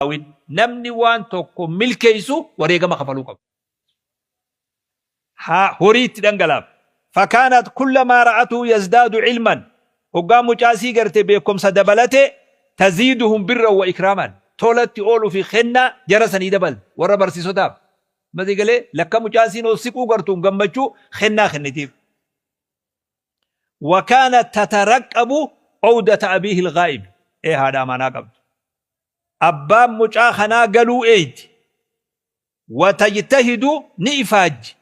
Milkaawin. Namni waan tokko milkeeysu wareegama kafaluu qaba. Haa horii itti dhangalaaf. Fakaanat kullamaa ra'atuhu yazdaadu ilman. Hoggaa mucaa isii garte beekkomsa dabalate, taziiduhum birran wa ikraaman. Tolatti ooluu fi kennaa jara sanii dabalte, warra barsiisotaaf. Amma sii galee? Lakka mucaa isiin ol siquu gartuun gammachuu kennaa kennitiif. Wa kaanat tataraqqabu owdata abiihi al-ghaa'ib. Ee haadha amaanaa qabdu. Abbaan mucaa kanaa galuu eeydi. Wa tajtahidu ni ifaajji.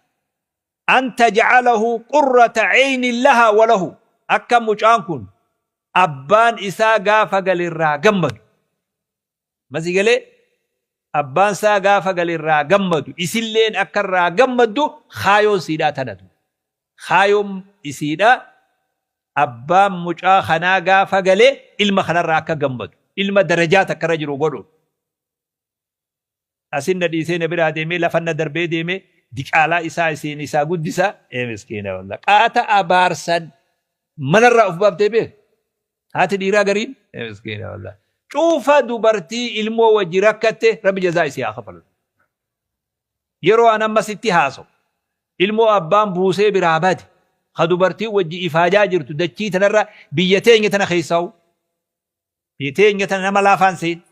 An taj'alahu qurrata 'eynin lahaa wa lahu. Akka mucaan kun abbaan isaa gaafa gale irraa gammadu. Amma sii galee? Abbaan isaa gaafa gale irraa gammadu, isilleen akka irraa gammaddu kaayoon siidhaa tana ture. Kaayoon isiidhaa abbaan mucaa kanaa gaafa gale ilma kanarraa akka gammadu, ilma darajaa takka irra jiru godhu. Asin na dhiisee na biraa deemee lafan na darbee deemee diqaalaa isaa isiin isaa guddisaa ee miskiina wallah qaata abaarsan manarraa of baaftee beek haati dhiiraa gariin ee miskiina wallah cufa dubartii ilmoo wajji rakkatte rabbi jazaa isii haa kafalu. Yeroo an amma sitti haasawu ilmoo abbaan buusee biraa bade ka dubartiin wajji ifaajaa jirtu dachii tanarra biyya teenya tana keessaa'u biyya teenya tana nama laafaan seen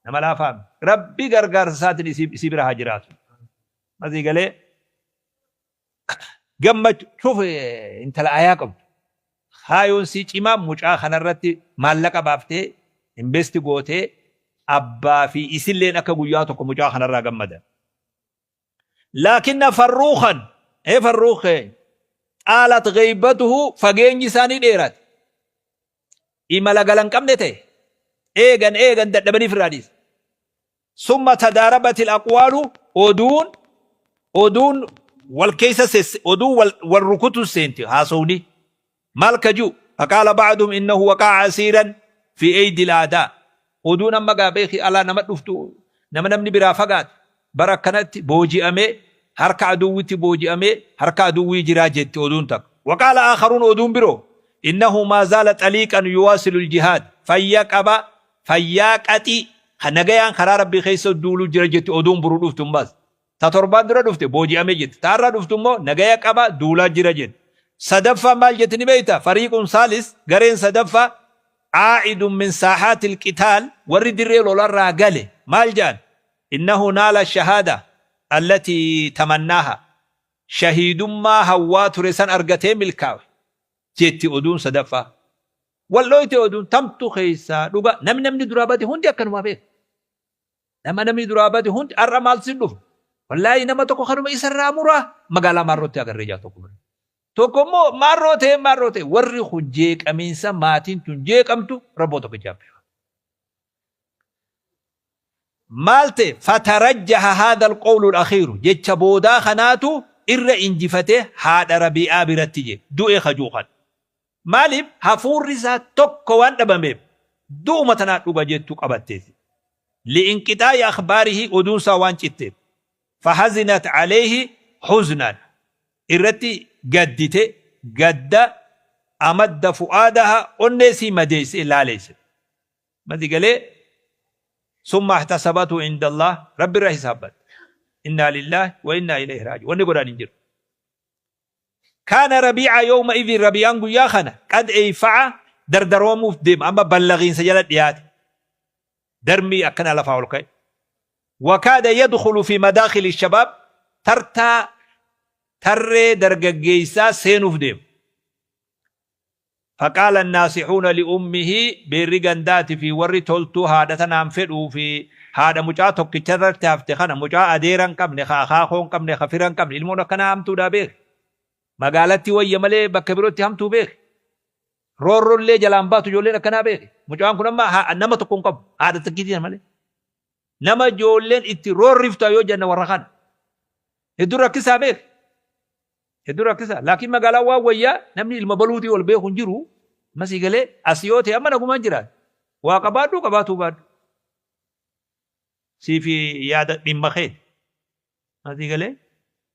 nama laafaan rabbi gargaarsa isaatiin isii bira haa jiraatu. Masii galee gammachuuf intala ayaa qabdu. Kaayoon sii cimaa mucaa kanarratti maallaqa baaftee investi gootee abbaa fi isilleen akka guyyaa tokko mucaa kanarraa gammadan. Laakinna farruukan ee farruuk keenya xaalat ghaybatuhu fageenyi isaa ni dheerate. Imala gala hin qabne ta'e. Eegan eegan dadhabanii firraa dhiise. Summa tadaarabatil aqwaalu oduun oduun wal keessa sesse oduun wal wal rukutu seenti haasawni maal ka ji'u faqaala ba'duhum innahu waqa'a asiiran fi eydil aadaa oduun amma gaa beeki alaa nama dhuftu nama namni biraa fagaate bara akkanatti booji'amee harka aduwwitti booji'amee harka aduwwii jiraa jetti oduun takka waqaala aakharuun oduun biroo innahu maa zaala xaliiqan yuwaasilu ljihaad fayya qaba fayyaa qaxii ka nagayaan karaa Rabbii keessa duuluu jira jetti oduun boru dhuftu ammas. Ta torbaan dura dhufte booji'ame jetti. Ta har'a dhuftu immoo nagaya qaba duulaa jira jetti. Sadaffaa maal jetti ni beekta? Fariiqun saalis gareen sadaffaa aa'idun min saaxaatil qitaal warri dirree lolarraa gale maal jedhan? Innahu naala shahaada allatii tamannaaha shahiidummaa hawwaa ture san argatee milkaawe jetti oduun sadaffaa. Wal dhooyte oduun tamtu keessaa dhuga namni namni duraa bade hundi akkanumaa beeka. Nama namni duraa bade hundi har'a maal sin dhufa. Wallaahi nama tokko kanuma isarraa muraa magaalaa maarrootti agarree jaa tokko bira. Tokko immoo maarroo ta'e maarroo ta'e warri kun jeeqamiinsa maatiin tun jeeqamtu rabboo tokko jaabbee. Maal ta'e fatarajjaha haadha alqawlu alakhiiru jecha boodaa kanaatu irra injifate haadha Rabii'aa biratti je du'e kajuu kan. Maaliif hafuurri isaa tokko waan dhabameef du'uma tanaa dhuga jettu qabatteeti. Li'inqixaa'i akhbaarihi oduun isaa waan citteef. Fahazinat alayhi huznan irratti gaddite gadda amadda fu'aadaha onnee isii madeessee laaleesse. Mati galee summa ihtasabatu inda Allah rabbi irra hisaabbatte. Innaa lillaahi wa innaa ilayhi raaji'uun. Wanni godhaan hin jiru. Kaana Rabii'a yawma idhin Rabii'aan guyyaa kana qad eeyfa'a dardaroomuuf deema amma ballagiinsa jala dhiyaate darmii akkana lafaa ol ka'e. Wakaada yadkhulu fi madaakhili shabaab tartaa tarree dargaggeessaa seenuuf deema. Faqaala annaasixuuna li'ummihi beerri gandaati fi warri toltuu haadha tanaan fedhuu fi haadha mucaa tokkicha irratti hafte kana mucaa adeera hin qabne ka akaakoo hin qabne ka fira hin qabne ilmoon akkanaa hamtuudhaa beeki. Magaalatti wayya malee bakka birootti hamtuu beeki. Roorrollee jalaan baatu ijoolleen akkanaa beeki. Mucaan kun amma nama tokko hin qabu haadha takkiitii malee. Nama ijoolleen itti roorriftu yoo jenna warra kana. Hedduu rakkisaa beeki. Hedduu rakkisaa. Laakiin magaalaa waan wayyaa namni ilma baluutii wal beeku hin jiru. Amma sii galee as yoo ta'e amma nagumaan jiraata. Waa qabaadhu qabaatuu baadhu. Siifi yaada dhimma keeti. Amma sii galee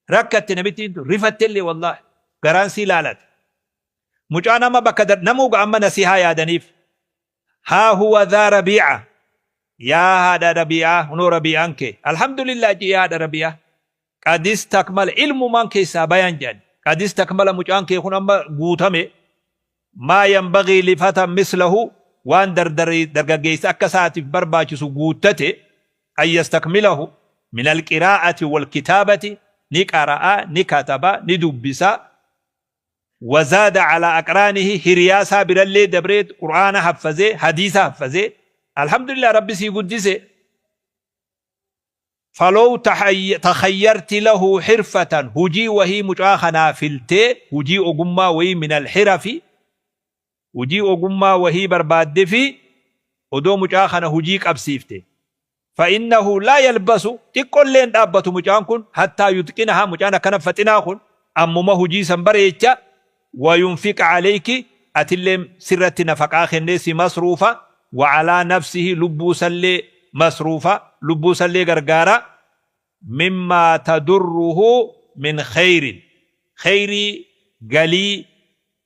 rakkatte namittiin tun rifatte illee wallaahi garaan sii laalate. Mucaan amma bakka namuu amma nasihaa yaadaniif. Haa huwa dhaa rabiica. Yaa haadha Rabii'aa, hunoo Rabii'aan kee. Alhamdulillah je'i yaa haadha Rabii'aa. Qad istakmala, ilmumaan keessaa bayan jedhan. Qad istakmala mucaan kee kun amma guutame. Maa yanbagii lifatan mislahu waan dargaggeessa akka isaatiif barbaachisu guuttate an yastakmilahu min alqiraa'ati walkitaabati ni qara'a, ni kataba, ni dubbisa. Wazaada alaa aqraanihi hiriyaa isaa birallee dabree qur'aana haffazee, hadiisa haffazee. Alhamdulillah Rabbi sii guddise. Falow takhayyarti lahu hirfatan hujii wahii mucaa kanaa filtee hujii ogummaa wayii minal hirafi hujii ogummaa wahii barbaaddefii odoo mucaa kana hujii qabsiifte fa innahu laa yalbasu xiqqollee hin dhaabbatu mucaan kun hattaa yutqinahaa mucaan akkana faxinaa kun ammuma hujii san bareecha wa yunfiqa aleyki atillee sirratti nafaqaa kennee si masruufa wa alaa nafsihi lubbuu sallee masruufa lubbuu sallee gargaara mimmaa tadurruhu min kheyrin kheyrii galii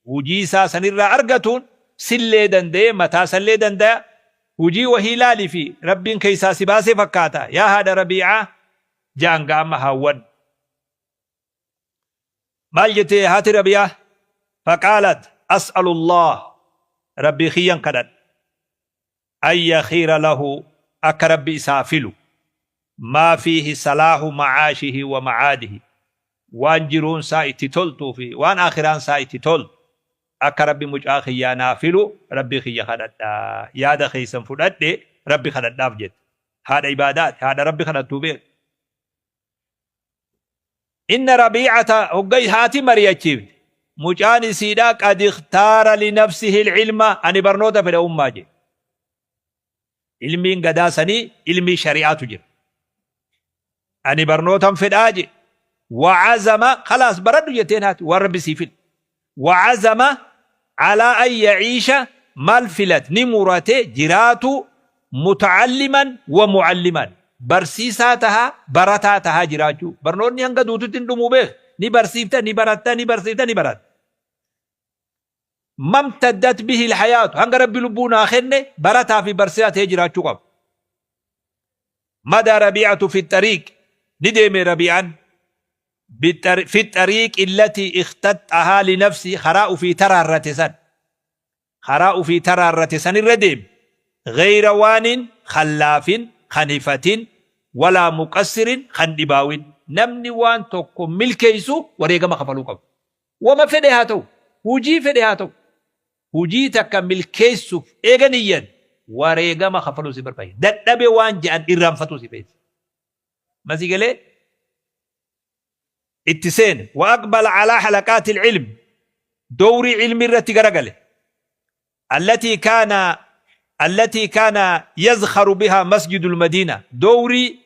hujii isaa sanirraa argatuun sillee danda'ee mataa sallee dandaya hujii wahii laalifi Rabbiin keessaa si baase fakkaata yaa haadha Rabiicaa ja'an gaa amma haawwan. Maal jette haati Rabii'aa? Faqaalat as'alullaah Rabbii kiyyan kadhadha an yakhiira lahu akka Rabbi isaa filu maa fiihi salaahu ma'aashihi wa ma'aadihi waan jiruun isaa itti toltuu fi waan aakhiraan isaa itti toltu akka Rabbi mucaa kiyyaa naa filu Rabbii kiyya kadhadha yaada keessan fudhadhe Rabbi kadhadhaaf jette haadha ibaadaati haadha Rabbi kadhattuu beeku. Inna Rabiicata hogga haati mari'achiifte mucaan isiidhaa qad ikhtaara linafsihi ilma ani barnoota fedha ummaa jedhe. Ilmiin gadaa sanii ilmii shari'aatu jira. Ani barnootan fedhaa jedhe. Wa'azama khalaas baradhu jetteen haati waan rabbi sii file. Wa'azama alaa an ya'iisha maal filat ni murate jiraatu muta'alliman wa mu'alliman barsiisaa tahaa barataa tahaa jiraachuu barnoonni hanga duututti hin dhumuu beek ni barsiifta ni baratta ni barsiifta ni baratta mamtaddat bihi alhayaatu hanga rabbi lubbuu naa kenne barataa fi barsiisaa ta'ee jiraachuu qaba madaa rabiicatu fi xariiq ni deeme rabiicaan fi xariiqi allatii ikhtaxxahaa linafsii karaa ufii taraarrate san karaa ufii taraarrate san irra deeme ghayra waanin kan laafin kan hifatin walaa muqassirin kan dhibaawin namni waan tokko milkeeysu wareegama kafaluu qaba wama fedhe haa ta'u hujii fedhe haa ta'u hujii takka milkeessuuf eega niyyan wareegama kafaluu si barbaachisa dadhabe waan je'an irraanfatuu si feesisa Masii galee itti seene. Wa aqbala alaa halaqaati ilm dowrii ilmi irratti garagale. Allatii kaana allatii kaana yazkharu bihaa masjidul madiina dowrii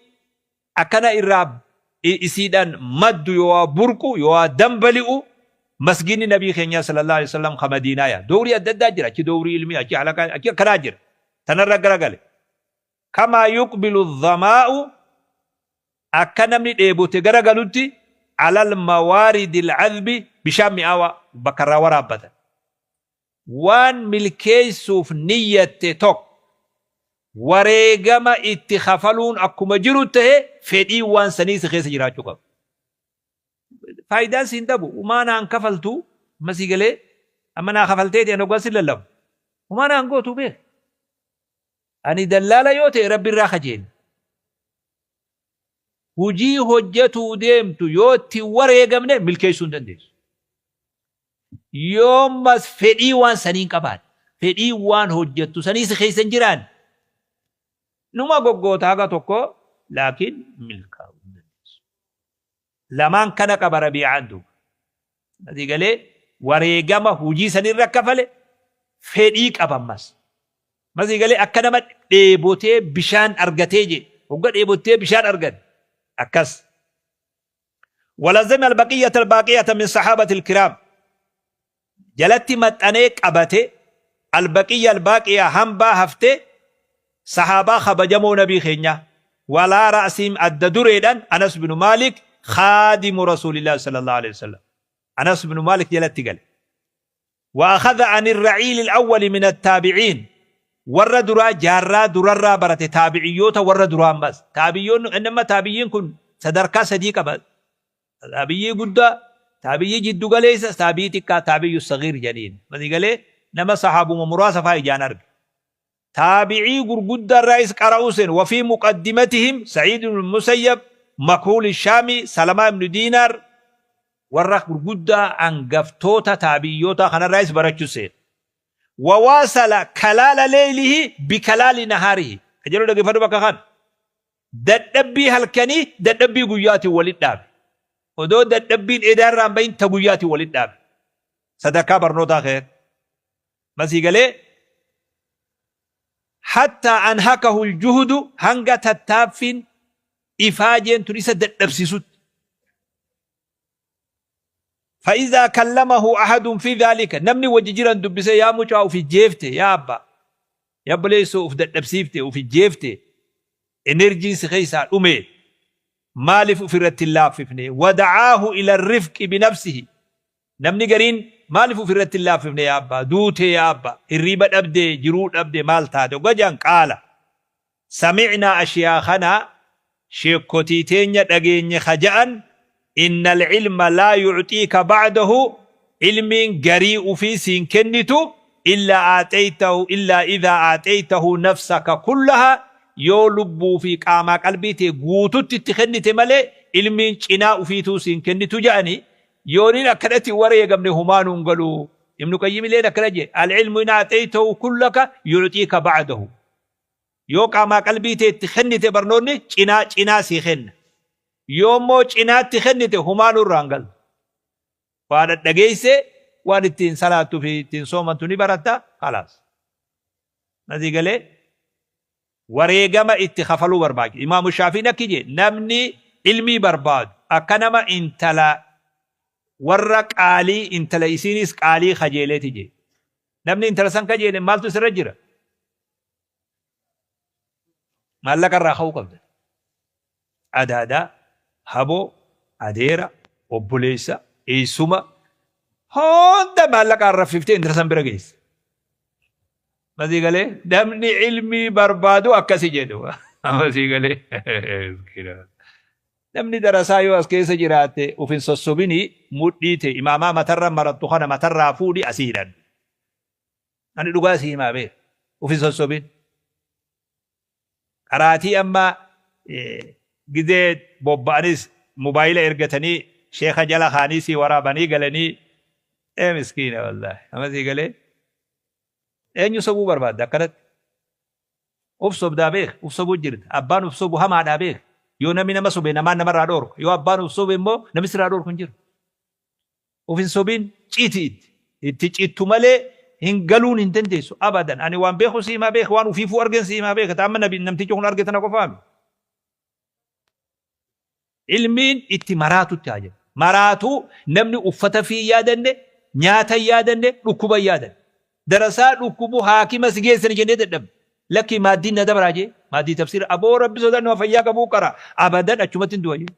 akkana irraa isiidhaan maddu yoo burqu yoo dambali'u masgidni nabii keenyaa sallallahu alaihi wasallam ka madiinaa yaa dowrii adda addaa jira achi dowrii ilmii achi halaqaa achi akkanaa jira tanarra garagale. Kamaa yuqbilu dhamaa'u akka namni dheebote gara galutti alal mawaaridil adbi bishaan mi'aawaa bakka irraa waraabbatan. Waan milkeessuuf niyyatte tokko wareegama itti kafaluun akkuma jiru tahe fedhiin waan sanii si keessa jiraachuu qaba. Faayidaan siin dhabu umaa naan kafaltu amma sii galee amma naa kafalteeti ani hoggaan si lallabu umaa naan gootu beek. Ani dallaala yoo ta'e Rabbi irraa kajeela. Hujii hojjatuu deemtu yoo itti hin wareegamne milkeessuu hin dandeessu. Yoommas fedhii waan sanii hin qabaanne, fedhii waan hojjattu sanii si keessa hin jiraanne, numa goggoota haga tokko laakiin milkaa'uu hin dandeessu. Lamaan kana qaba Rabiicaan duuba. Asii galee wareegama hujii sanirra kafale fedhii qaba ammas. Masii galee akka nama dheebotee bishaan argatee jedhe. Hogga dheebottee bishaan argate. Akkas. Walazima albaqiyyata albaaqiyata min sahaabati alkiraam. Jalatti maxxanee qabate albaqiyya albaaqiya hambaa hafte sahaabaa kabajamoo nabii keenyaa. Walaa ra'siim adda dureedhaan Anas binu Maalik khaadimu Rasuulillaahi sallallahu alaihi wasallam. Anas binu Maalik jalatti gale. وأخذ عن الرعيل الأول من التابعين. Warra duraa jaarraa durarraa barate, taabiciyyoota warra duraa. Ammas taabiyyoonni inni amma taabiyyiin kun sadarkaa sadii qaba: taabiyyii guddaa, taabiyyii jiddu galeessa, taabiyyii xiqqaa, taabiyyu sagiir jedhaniin. Masii galee nama sahaabuma muraasa faa ijaan arge. Taabicii gurguddaarraayis qara'uu seen. Wafii muqaddimatihim Sa'iid ibn Musayyab, Makhuul Shaami, Salamaa ibn Diinaar. Warra gurguddaa hangaftoota taabiyyoota kanarraayis barachuu seen. Wawaasala kalaala leeylihi bikalaali nahaarihi ka jedhu dhaggeeffadhu. Bakka kana dadhabbii halkanii dadhabbii guyyaatiin walit dhaabe. Odoo dadhabbiin edaa irraa hin bahin ta guyyaatiin walit dhaabe sadarkaa barnootaa keessatti. Masii galee hattaa anhakahu aljuhdu, hanga tattaaffiin ifaajeen tun isa dadhabsiisutti. Fa'izaa kallamahu ahadun fi dhaalika, namni wajji jiran dubbisee, yaa mucaa uf ijjeefte, yaa abbaa, yaa obboleessoo, uf dadhabsiifte, uf ijjeefte, enerjiin si keessaa dhume, maaliif ufirratti hin laaffifne? Wada'aahu ila rifqi binafsihi. Namni gariin maaliif ufirratti hin laaffifne, yaa abbaa, duute, yaa abbaa, hirriiba dhabde, jiruu dhabde, maal taate hogga jedhan, qaala Sami'naa ashyaakanaa, sheekkotii teenya dhageenye ka ja'an, innal ilma laa yu'xiika ba'dahu, ilmiin garii ufii siin kennitu, illaa a'xeytahu, illaa idhaa a'xeytahu nafsaka kullahaa, yoo lubbuu fi qaamaa qalbii tee guututti itti kennite malee ilmiin cinaa ufiituu siin kennitu ja'ani. Yooniin akkanatti hin wareegamne humaa nuun galu. Ibnu Qayyimilleen akkana je'e, al ilmu in a'xeytahu kullaka yu'xiika ba'dahu. Yoo qaamaa qalbii tee itti kennite barnoonni cinaa cinaa sii kenna. Yoo immoo cinaatti kennite humaa nurraa hin galu. Waa dhadhageessee waan ittiin salaattuu fi ittiin soomantu ni baratta, kalaas. Nasii galee wareegama itti kafaluu barbaachisa. Imaamu Shaafiin akki jee, namni ilmii barbaadu akka nama intala warra qaalii, intala isiinis qaalii kajeeleeti jee. Namni intala san kajeele maaltu isirra jira? Maallaqa irraa ka'uu qabda. Adaadaa, haboo, adeera, obboleessa, eessuma hunda maallaqaan raffiftee intala san bira geessa. Masii galee namni ilmii barbaadu akkasi jedhu. Masii galee. Namni darasaa yoo as keessa jiraatte uf hin sossobinii, mudhii ta'e imaamaa matarra marattu kana matarraa fuudhi asii hidhadhu. Ani dhugaa sii himaa beek. Uf hin sossobin. Qaraatii amma gizee bobba'anis mobaayila ergatanii sheeka jala kaanii sii waraabanii galanii, ee miskiina wallaahi. Amma sii galee eenyu sobuu barbaadda akkanatti? Uf sobdaa beek, uf sobuu jirta. Abbaan uf sobu hamaadhaa beek. Yoo namni nama sobe namaan namarraa dhoorka. Yoo abbaan uf sobe immoo namni sirraa dhoorku hin jiru. Of hin sobin, citi itti. Itti cittu malee hin galuun hin dandeessu abadan. Ani waan beeku si himaa beeka, waan ufiifuu argen si himaa beeka. Ta amma nabi namtichi kun arge tana qofaami. Ilmiin itti maraatutti haa jedhu. Maraatuu namni uffata fi yaadanne, nyaata hin yaadanne, dhukkuba hin yaadanne. Darasaa dhukkubu haakima si geessani jennee dadhabne. Lakkii, maaddiin na dabraa jee. Maaddii tafsiira aboo rabbi sodaa, nama fayyaa qabuu qara. Abadan achumatti hin du'a jee.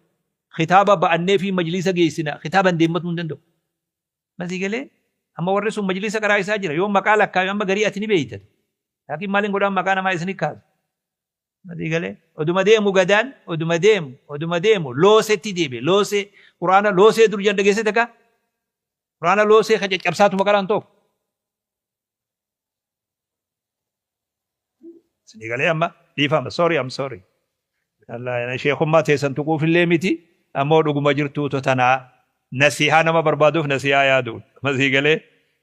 Kitaaba ba'annee fi majliisa geessina, kitaaban deemmatuu hin danda'u. Masii galee amma warri sun majliisa qaraa isaa jira. Yoo maqaa lakkaayu amma garii ati ni beeyta. Laakiin maaliin godhaan maqaa namaa isini kaasa? Masii galee oduma deemu gadaan oduma deemu oduma deemu loosetti deebi'e. Loosee quraana loosee dur jan dhageesse takka, quraana loosee ka caccabsaatuma qaraan tokko. Isinii galee amma? Dhiifama, sorry, I'm sorry. Sheekummaa teessan tuquufillee miti, ammoo dhuguma jirtuutu tanaa nasihaa nama barbaaduuf nasihaa yaadu. Masii galee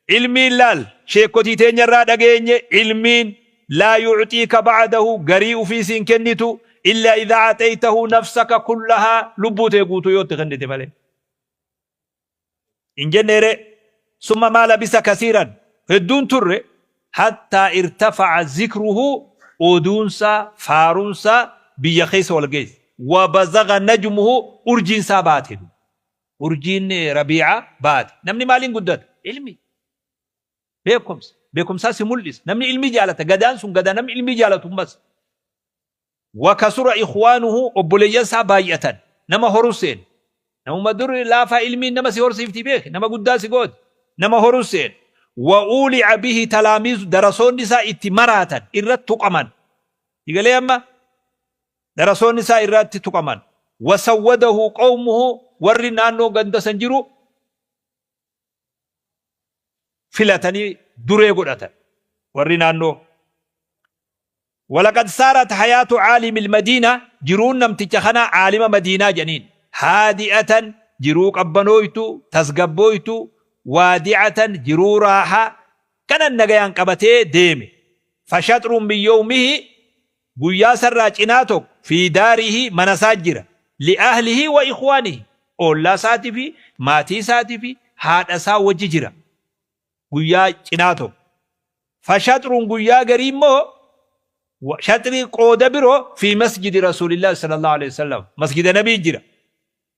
ilmiin laal, sheekotii teenyarraa dhageenye, ilmiin laa yu'xiika ba'dahu, garii ufii siin kennitu, illaa idhaa a'xaytahu nafsaka kullahaa, lubbuu tee guutuu yoo itti kennite malee. Hin jenneere? Summa maa labisa kasiiran, hedduun turre, hattaa irtafa'a zikruhu, oduunsaa faaruunsaa biyya keessa wal geesse, wa bazaga najmuhu, urjiinsaa baate, urjiin Rabii'a baate. Namni maaliin guddata? Ilmi, beekumsa. Beekumsaa si mul'isa. Namni ilmii jaalata. Gadaan sun gadaa namni ilmii jaalatu ammas. Wa kasura ikhwaanuhu, obboleeyyan isaa baay'atan. Nama horu seene. Namuma dur laafaa ilmiin nama si horsiifti beeki. Nama guddaa si gooti. Nama horu seene. Wa uuli'a bihi talaamiizu, darasoonni isaa itti maraatan, irratti tuqaman. Igalee amma? Darasoonni isaa irratti tuqaman. Wa sawwadahu qawmuhu, warri naannoo ganda san jiru filatanii duree godhatan. Warri naannoo. Walaqad saarat hayaatu caalimil madiina, jiruun namticha kanaa caalima madiinaa jedhaniin, haadi'atan, jiruu qabbanooytu, tasgabbooytu, waadi'atan, jiruu raahaa, kanan nagayaan qabatee deeme. Fashaxrun min yawmihi, guyyaa sarraa cinaa tokko, fi daarihi, mana isaa jira, li'ahlihi wa ikhwaanihi, oollaa isaati fi maatii isaati fi haadha isaa wajji jira. Guyyaa cinaa tokko. Fashaxrun, guyyaa garii immoo, shaxrii qooda biroo, fi masjidi rasuulillahi sallallahu alaihi wasallam, masjida nabii jira,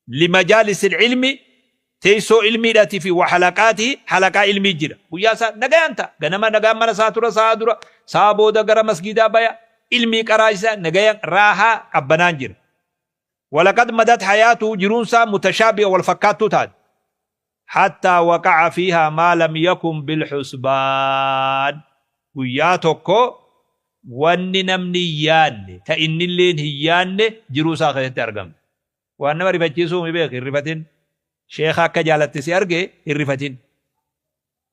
limajaalisi ilmi, teessoo ilmiidhati, fi wa halaqaatihi, halaqaa ilmii jira. Guyyaa isaa nagayaan ta'a, ganama nagaan mana isaa tura, sa'a dura, sa'a booda gara masgidaa baya, ilmii qaraa isaa, nagayaan raahaa qabbanaan jira. Walaqad madat hayaatuhu, jiruun isaa mutashaabiha, wal fakkaattuu taate, hattaa waqa'a fiihaa maa lam yakun bilhusbaan, guyyaa tokko wanni namni hin yaanne, ta innilleen hin yaanne, jiruu isaa keessatti argamte. Waan nama rifachiisuu mi beeki, hin rifatin. Sheekha akka jaalatte si arge, hin rifatin.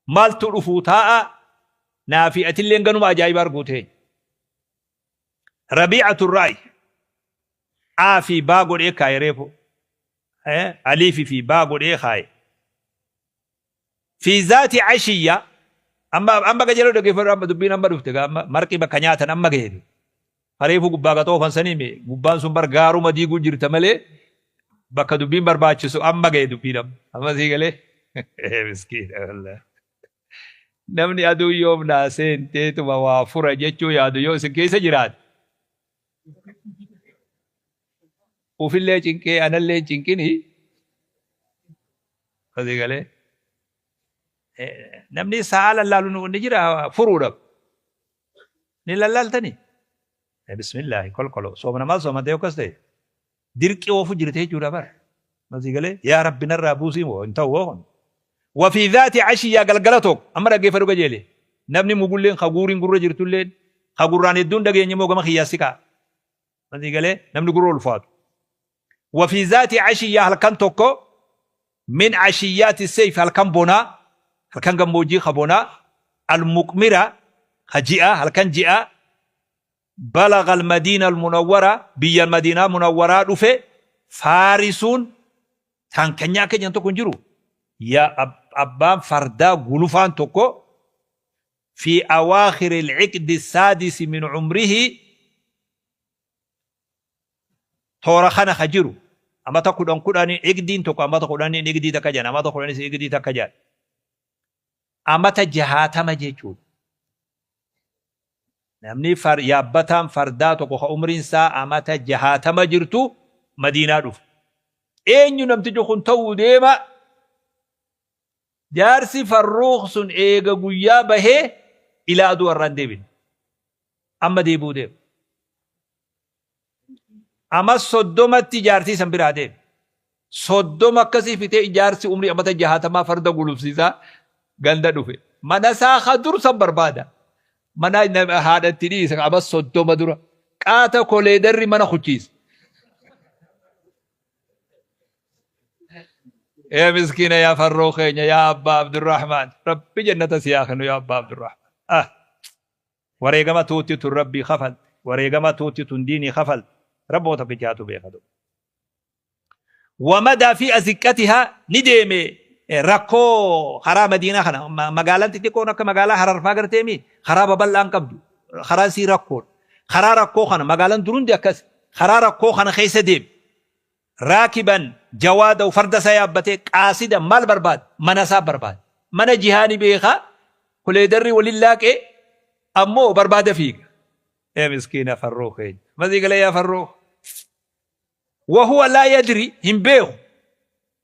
Maaltu dhufuu taa'a, naa fi atilleen ganuma ajaa'iba arguu teenya. Rabiicatu Ra'y A fi Baa godhee kaaye reefu. Aliifi fi Baa godhee kaaye. Fi zaati ashiyya, amma amma qajeeloo dhaggeeffadhu, amma dubbiin amma dhufte gaa, amma marqi bakka nyaatan amma gahe. Reefu gubbaa gaxoofan sanii mee gubbaan sun bar gaaruma diiguu jirta malee bakka dubbiin barbaachisu amma gahe dubbiin amma. Amma sii galee, miskiina wallahi. Namni aduun yoom naa seenteetuma waa fura jechuu yaadu yoo isin keessa jiraate, ufillee cinqee anallee hin cinqini. Asii galee namni sa'a lallaalu ni jira furuudhaaf. Ni lallaaltani? Bismillaahi kolkolo soomana maal soomantee akkas ta'e dirqii oofu jirte jechuudha bara. Asii galee yaa Rabbi narraa buusii moo hin ta'u kun. Wa fi dhaati ashiyyaa, galgala tokko, amma dhaggeeffadhu qajeele. Namni mugulleen ka guuriin gurra jirtulleen ka gurraan hedduun dhageenye moo gama kiyyaa siqaa. Asii galee namni gurra ulfaatu. Wa fi dhaati ashiyyaa, halkan tokko, min ashiyyaati seyf, halkan bonaa, halkan gammoojjii ka bonaa, almuqmira, ka ji'a, halkan ji'a, balaga almadiina almunawwara, biyya madiinaa munawwaraa dhufe, faarisuun, taankanyaa akka jedhan tokko hin jiru, ya abbaan fardaa gulufaan tokko, fi awaakhiri alciqdi saadisi min umrihi, toora kana ka jiru amata 10 10, iqdiin tokko amata 10n iqdii takka jedhan, amata 10s iqdii takka jedhan, amata 60 jechuudha. Namni far, yaabbataan fardaa tokko ka umriin isaa amata 60 jirtu Madiinaa dhufe. Eenyu namtichi kun ta'uu deema? Jaarsi Farruukh sun eega guyyaa bahee ilaa aduu har'aa hin deebine. Amma deebi'uu deema. Ama 30tti jaartii san biraa deeme. 30 akkasii fitee ijaarsi umrii amata 60 farda gulufsiisaa ganda dhufe. Mana isaa ka dur san barbaada. Mana haadha itti dhiise ama 30 dura. Qaata koleedarri mana kuchiise. Yaa miskiina, yaa farroo keenya, yaa abbaa Abdurrahmaan. Rabbi jannata si haa kennu, yaa abbaa Abdurrahmaan. Ah. Wareegama tuutti tun Rabbii kafalte. Wareegama tuutti tun diinii kafalte. Rabbuma tokkichaatu beeka duuba. Wamadaa fi aziqqatihaa, ni deeme rakkoo karaa Madiinaa kana, magaalaan xixiqqoon akka magaalaa Hararfaa garteemi karaa babal'aan qabdu, karaan sii rakkoodha. Karaa rakkoo kana, magaalaan dur hundi akkas, karaa rakkoo kana keessa deeme. Raakiban jawaadahu, farda isaa yaabbatee, qaasida, maal barbaada? Mana isaa barbaada. Mana jihaani beeka, kuleedarri waliin laaqee ammoo barbaada fiiga. Ee miskiina farroo keenya. Masii galee yaa farroo. Wahuwa laa yadri, hin beeku,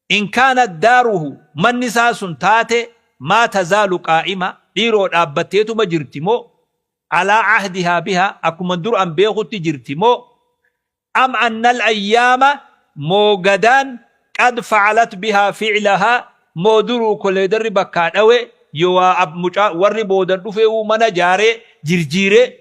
in kaanat daaruhu, manni isaa sun taate, maa tazaalu qaa'ima, dhiiroo dhaabbatteetuma jirti moo, alaa ahdihaa bihaa, akkuma dur an beekutti jirti moo, am annal ayyaama, moo gadaan, qad fa'alat bihaa fi'lahaa, moo duruu koleedarri bakkaa dhawe. Yoo waa mucaa warri boodan dhufee mana jaaree jirjiiree.